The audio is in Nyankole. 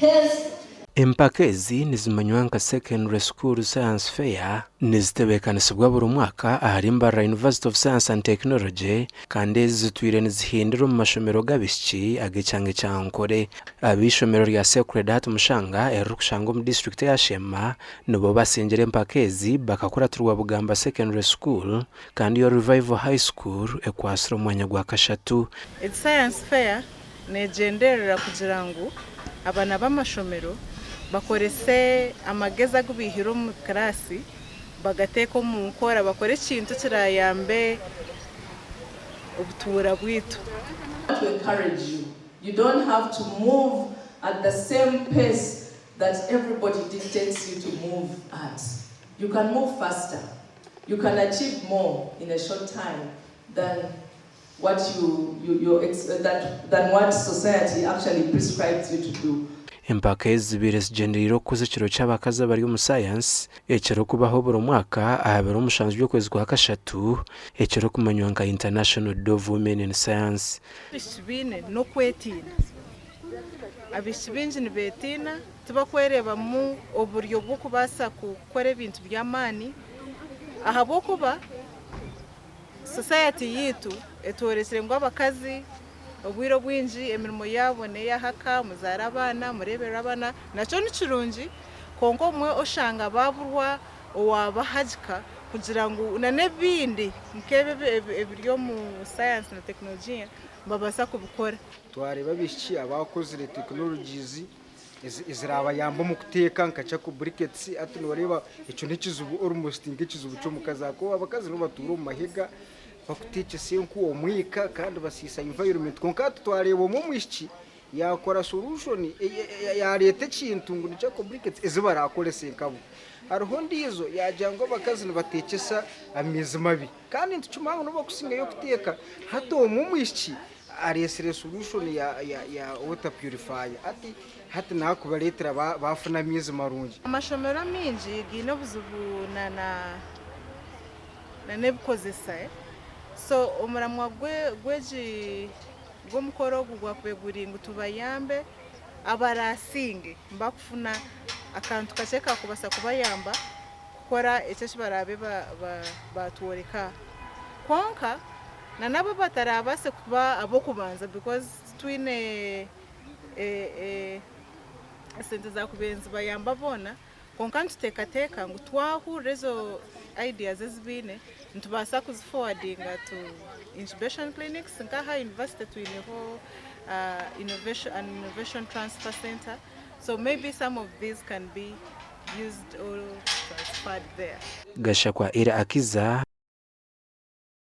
Hence, Empaka ezi nizimanywa nka Secondary School Science Fair, nizitebeekanisibwa buri mwaka ahari Mbarara University of Science and Technology kandi ezi zitwire nizihindira omu mashomero g'abaishiki ag'ekyanga ekya Ankole. Ab'eishomero rya Sacred Heart Mushanga eririkushangwa omu disiturikiti eya Sheema nibo basingire empaka ezi bakakuratirwa Bugamba Secondary School kandi yo Revival High School ekwatsire omwanya gwa kashatu. Egi Science Fair Neegyenderera kugira ngu abaana b'amashomero bakorese amagezi agu baihire omu kiraasi bagateeke omu nkora bakore ekintu ekiraayambe obutuura bwaitu. want to encourage you, you don't have to move at the same pace that everybody dictates you to move at. You can move faster, you can achieve more in a short time than what you, you, you're ex, that, than what society actually prescribes you to do. Empaka ezi zibaire zigyendereire okukuza ekiro ky'abakazi abari omu sayansi ekirikubaho buri mwaka aha biro mushanju by'okwezi kwa kashatu ekirikumanywa nka International Day of Women in Science. Abaishiki baine n'okwetiina. Abaishiki baingi nibeetiina, tibakwereebamu oburyo bw'okubaasa kukora ebintu by'amaani ahabw'okuba Society yaitu etworekire ngu abakazi obwire obwingi emirimo yaabo neyahaka, muzaare abaana, mureeberere abaana, nakyo nikirungi kwonka obumwe oshanga baburwa owabahagika kugira ngu na n'ebindi nk'ebi ebiri omu sayansi na tekinologiya nibabaasa kubikora. Twareeba abaishiki abakozire technologies ezirabayamba omu kuteeka nka charcoal briquettes hati noreeba ekyo n'ekizibu almost nk'ekizibu ky'omukazi ahakuba abakazi nibo batuura omu mahega bakuteekyesa enku omwika kandi basiisa environment kwonka hati twareeba omwe omwishiki yaakora solution yaareeta ekintu ngu ni charcoal briquettes ezi baraakorese nkabo. Hariho ondiijo yaagira ngu abakazi nibateekyesa amaizi mabi kandi nitukimanya ngu nibo bakusingayo kuteeka hati omwe omwishiki Areetsire solution ya ya water purifier hati hati nakubareetera bafuna amaizi marungi. Amashomero amaingi gaine obuzibu na n'ebikozesa so omuramwa gw'egi gw'omukoro ogu gwakubaire guri ngu tubayambe abarasinge bakufuna akantu kakye kakubasa kubayamba kukora ekyo eki baraabe batworeka aha. Kwonka na nabo abatarabaase kuba ab'okubanza because titwine esente zaakubaire nizibayamba boona, kwonka nituteekateeka ngu twahurira ezo ideas ezi baine, nitubaasa kuzifowadinga to incubation clinics nk'aha university twineho an innovation transfer centre so maybe some of these can be used or transferred there. Gashakwa Ira Akiza.